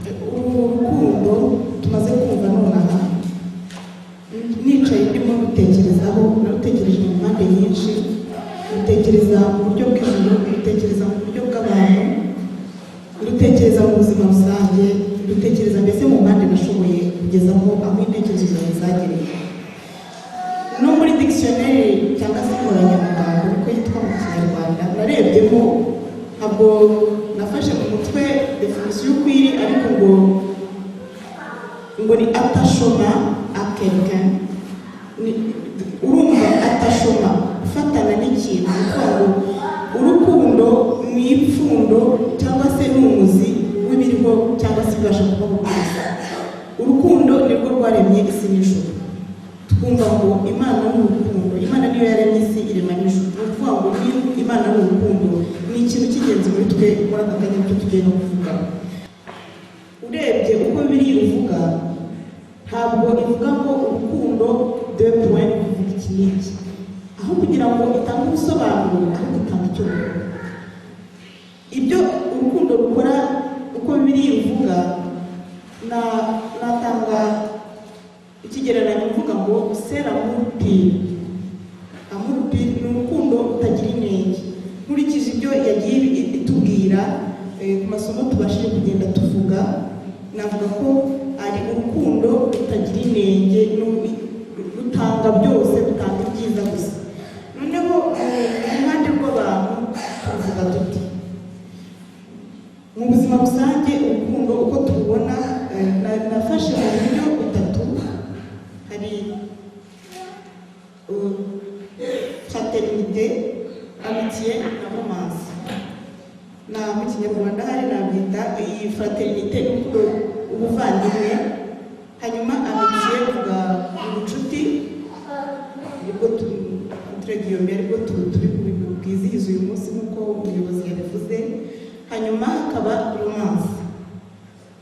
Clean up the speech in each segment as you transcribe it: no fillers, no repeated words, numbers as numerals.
Uru rukundo tumaze kumva nonaha, nicaye ndimo rutekerezaho, narutekereje mu mpande nyinshi. Rutekereza mu buryo bw'ijuru, rutekereza mu buryo bw'abantu, rutekereza mu buzima rusange, rutekereza mbese mu mpande nashoboye kugezaho aho intekerezo zawe zagereye. No muri dictionnaire cyangwa se inkoranyamagambo uko yitwa mu Kinyarwanda, narebyemo, ntabwo nafashe mu mutwe définition uko iri, ariko ngo ni attachement à quelqu'un. Urumva, attachement, gufatana n'ikintu. Ni ukuvuga ngo urukundo ni ipfundo cyangwa se ni umuzi w'ibiriho cyangwa se ibibasha kubaho byose. Urukundo nirwo rwaremye isi n'ijuru. Twumva ngo Imana ni urukundo, Imana niyo yaremye isi, irema n'ijuru. Ni ukuvuga ngo niba Imana ari urukundo, ni ikintu cy'ingenzi muri twe muri aka kanya icyo tugiye no kuvugaho. Urebye uko Bibiliya ivuga, ntabwo ivuga ngo urukundo deux points bivuga iki n'iki. Aho kugira ngo itange ubusobanuro, ahubwo itanga icyo rukora, ibyo urukundo rukora. Uko Bibiliya ivuga, natanga ikigereranyo mvuga ngo c'est l'amour pur. Amour pur ni urukundo rutagira inenge. Nkurikije ibyo yagiye itubwira ku masomo tubashije kugenda tuvuga, navuga ko ari urukundo rutagira inenge, rutanga byose, rutanga ibyiza gusa. Noneho mu ruhande rw'abantu tuvuga tuti mu buzima rusange urukundo uko tububona, nafashe mu buryo butatu. Hari fraternité, amitié na romance. Na mu Kinyarwanda hari nabyita iyi fraternité ni urukundo, ubuvandimwe. Hanyuma amitié vuga ubucuti, nibwo entre guillemets aribwo turi bwizihize uyu munsi nk'uko umuyobozi yabivuze. Hanyuma hakaba romance.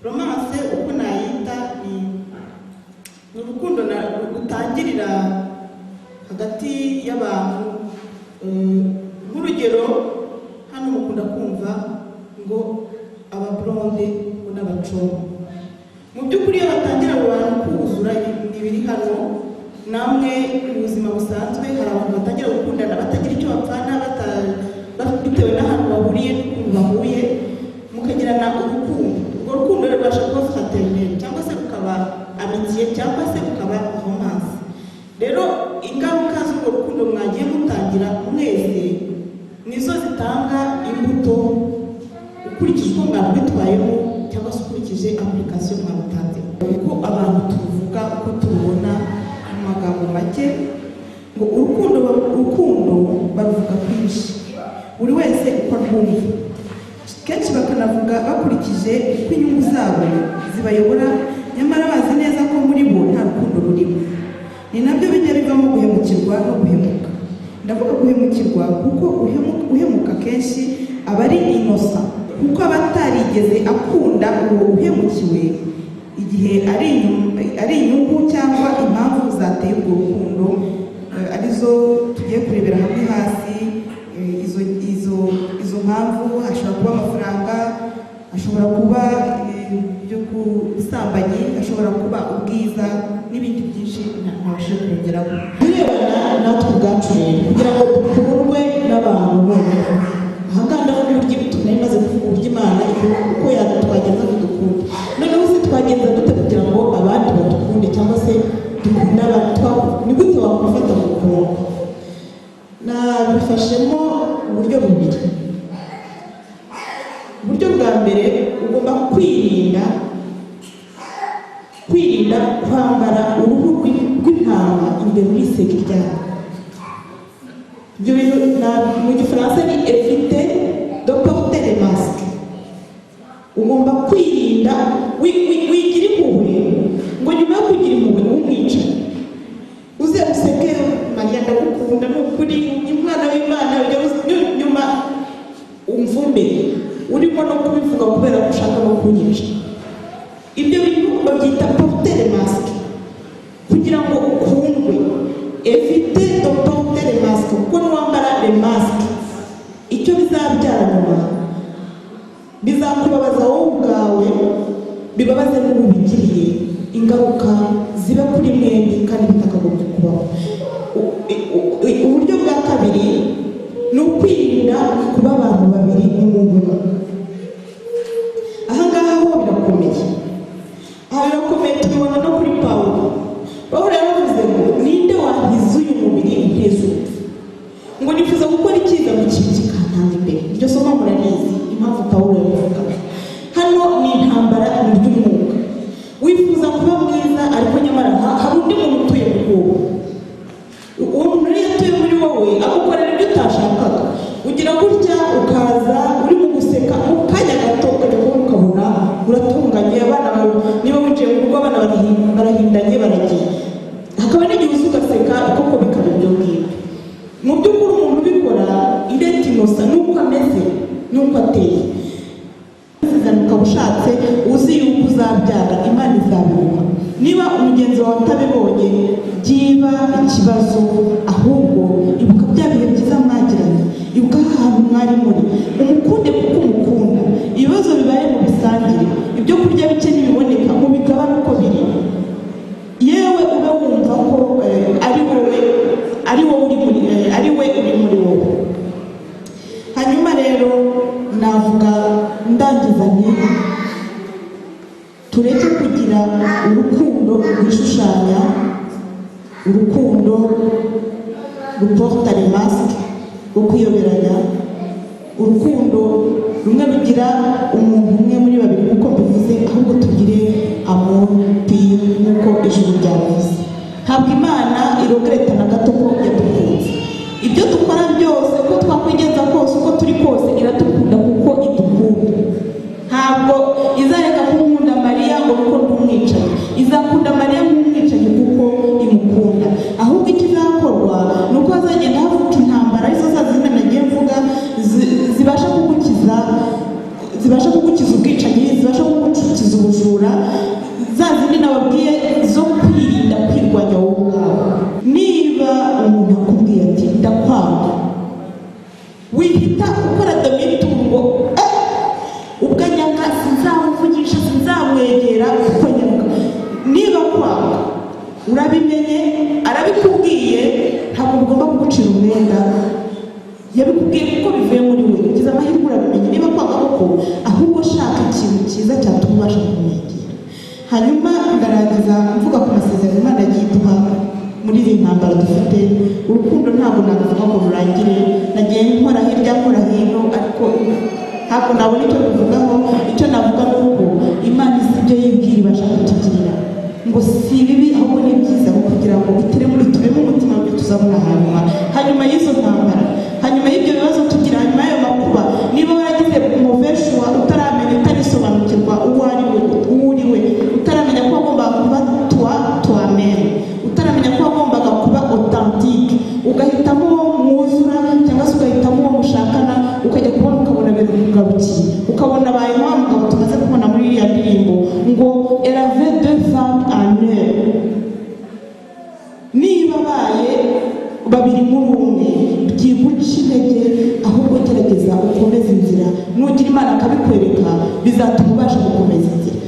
Romance uko nayita ni urukundo rutangirira hagati y'abantu. Nk'urugero hano mukunda kumva ngo abablonde ngo n'abacoma. Mu by'ukuri iyo batangira abo bantu kuzura ibiri hano, namwe mu buzima busanzwe hari abantu batangira gukundana batagira icyo bapfana, bitewe n'ahantu bahuriye n'ukuntu bahuye, mukagirana urukundo. Urwo rukundo rubasha kuba fraternel cyangwa se rukaba amitié cyangwa se rukaba romance. Rero ingaruka z'urwo rukundo mwagiye mutangira mwese nizo zitanga imbuto ukurikije uko mwarwitwayemo cyangwa se ukurikije application mwarutanze. Uko abantu tuvuga, uko tubona mu magambo make, ngo urukundo, urukundo baruvuga kwinshi, buri wese uko arwumva, kenshi bakanavuga bakurikije uko inyungu zabo zibayobora, nyamara bazi neza ko muri bo nta rukundo rurimo. Ni nabyo bijya bivamo guhemukirwa no guhemuka. Ndavuga guhemukirwa kuko uhemuka kenshi aba ari innocent, kuko aba atarigeze akunda uwo uhemukiwe. Igihe ari inyungu cyangwa impamvu zateye urwo rukundo, arizo tugiye kurebera hamwe hasi. Izo mpamvu hashobora kuba amafaranga, hashobora kuba ibyo ku busambanyi, hashobora kuba ubwiza n'ibindi byinshi ntabashije kongeraho. Birebana natwe ubwacu rero, kugira ngo dukundwe n'abantu noneho, aha ngaha ndavuga uburyo nari maze kuvuga, uburyo Imana uko twagenza ngo dukunde. Noneho se twagenza dute kugira ngo abandi badukunde cyangwa se dukunde abandi? Ni gute wakwifata mu kuboko? Nabifashemo uburyo bubiri. Uburyo Uburyo bwa mbere, ugomba kwirinda kwambara uruhu rw'intama imbere urisega iryana. Ibyo bintu mu Gifaransa ni "éviter de porter les masques". Ugomba kwirinda wigira impuhwe, ngo nyuma yo kugira impuhwe umwica. Uze useke: "Mariya, ndagukunda, ni ukuri, ni umwana w'Imana." Nyuma umvume, urimo no kubivuga kubera ko ushaka no kunyica. Ibyo bintu babyita porter masque kugira ngo ukundwe. Évite de porter les masques, kuko nuwambara le masque, icyo bizabyara nyuma bizakubabaza wowe ubwawe, bibabaze n'ubigiriye, ingaruka ziba kuri mwembi kandi bitakagombye kubaho. Uburyo bwa kabiri ni ukwirinda kuba abantu babiri mu muntu umwe. Aha ngaha ho birakomeye, aha birakomeye, tubibona no kuri Pawulo. Pawulo yaravuze ngo: "Ninde wankiza uyu mubiri unteza urupfu?" Ngo: "Nifuza gukora icyiza, ngo ikibi kikantanga imbere." Iryo somo murarizi, impamvu Pawulo yabivugaga. Hano ni intambara mu by'umwuka. Wifuza kuba mwiza, ariko nyamara hari undi muntu utuye muri wowe. Uwo muntu rero atuye muri wowe, agukorera ibyo utashakaga. Ugira gutya ukaza uri mu guseka, mu kanya gato ukajya kubona ukabona uratunganye abana bawe. Niba winjiye mu rugo, abana barahindanye, baragiye. Hakaba n'igihe uza ugaseka koko, bikaba ibyo ngibyo. Mu by'ukuri umuntu ubikora ireti inosa nuko ameze, nuko ateye. Ukaba ushatse, uzi yuko uzabyara, Imana izabiguha. Niba umugenzi wawe utabibonye, byiba ikibazo, ahubwo ibuka bya bihe byiza mwagiranye, ibuka ahantu mwari muri, umukunde kuko umukunda. Ibibazo bibaye mu bisangire, ibyo kurya bike ntibiboneka, mu bigabane uko biri. Yewe, ube wumva ko ari wowe, ari wowe uri muri ari we uri muri wowe. Hanyuma rero navuga ndangiza nti: tureke kugira urukundo rwishushanya, urukundo ruporta les masques, rwo kwiyoberanya, urukundo rumwe rugira umuntu umwe muri babiri nk'uko mbivuze, ahubwo tugire amour pur nk'uko ijuru ryavuze. Ntabwo Imana iregretta na gato ko yadukunze. Ibyo dukora byose, uko twakwigenza kose, uko turi kose, iradukunda kuko idukunda. Ntabwo izareka kunkunda Mariya ngo kuko ndi umwicanyi. Izakunda Mariya nk'umwicanyi kuko imukunda. Ahubwo ikizakorwa ni uko hazagenda havuka intambara, arizo za zindi nagiye mvuga, zibasha kugukiza ubwicanyi, zibasha kugukiza ubujura, za zindi nababwiye zo kwirinda kwirwanya wowe ubwawe. Niba umuntu akubwiye ati: "Ndakwanga," wihita ukora demi-tour: "Eh, ubwo anyanga sinzamuvugisha, sinzamwegera kuko anyanga." Niba kwanga, urabimenye, arabikubwiye, ntabwo bigomba kugucira umwenda. Yabikubwiye kuko bivuye muri we. Ugize amahirwe urabimenye. Niba kwanga koko, ahubwo shaka ikintu cyiza cyatuma ubasha kumwegera. Hanyuma ndarangiza mvuga ku masezerano Imana yagiye iduha muri iyi ntambara dufite. Urukundo ntabwo nabivuga ngo rurangire. Nagiye nkora hirya, nkora hino, ariko ntabwo nabona icyo bivugaho. Icyo navuga ni uko Imana izi ibyo yibwira, ibasha kutugirira ngo si bibi, ahubwo ni byiza, kugira ngo itere muri tureme umutima byo tuzabona hanyuma, hanyuma y'izo ntambara, hanyuma y'ibyo bibazo tugira, hanyuma y'ayo makuba. Niba waragize mauvais choix utaramenya, utarisobanukirwa uwo ari we, uwo uri we, utaramenya ko wagombaga kuba toi toi-même, utaramenya ko wagombaga kuba authentique, ugahitamo uwo mwuzura cyangwa se ugahitamo uwo mushakana, ukajya kubona ukabona birakugarukiye, ukabona abaye wa mugabo tumaze kubona muri iriya ndirimbo ngo "Elle avait deux femmes en elle". Niba abaye babiri muri umwe, byiguca intege, ahubwo gerageza ukomeze inzira. Nugira Imana akabikwereka, bizatuma ubasha gukomeza inzira.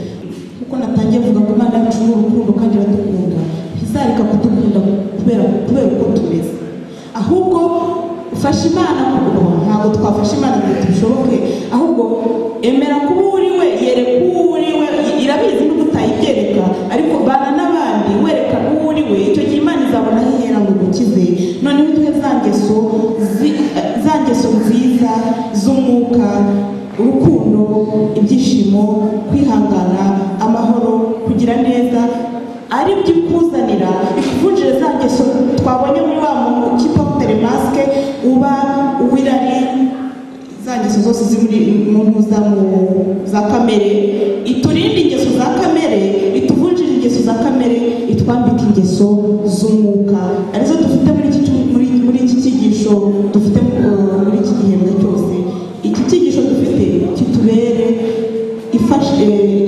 Kuko natangiye mvuga ngo Imana yacu ni urukundo kandi iradukunda, ntizareka kudukunda kubera uko tumeze. Ahubwo fasha Imana. Ntabwo twafasha Imana ngo tubishoboke, ahubwo emera kuba uri we, yereka uwo uri we. Irabizi nubwo utayibyereka, ariko bana n'abandi werekana uwo uri we. Icyo gihe Imana izabona aho ihera ngo igukize. Noneho uduhe za ngeso nziza z'umwuka, urukundo. ibyishimo, kwihangana, amahoro, kugira neza, ari byo ikuzanira, ikuvunjire za ngeso twabonye muri wa muntu qui porte le masque, uba uw'irari, za ngeso zose ziri muri mu ntuza mu za kamere. Iturinde ingeso za kamere, ituvunjire ingeso za kamere, itwambike ingeso z'umwuka, arizo dufite muri iki cyigisho dufite muri iki gihembwe cyose. Iki cyigisho dufite kitubere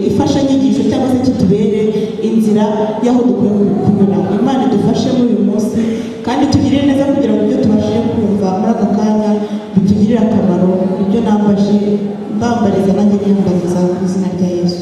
imfashanyigisho cyangwa se kitubere inzira y'aho dukwiye kunyura. Imana idufashe muri uyu munsi kandi tugirire neza, kugira ngo ibyo tubashije kumva muri aka kanya bitugirire akamaro. Ibyo nambaje mbambariza, nanjye niyambariza ku izina rya Yesu.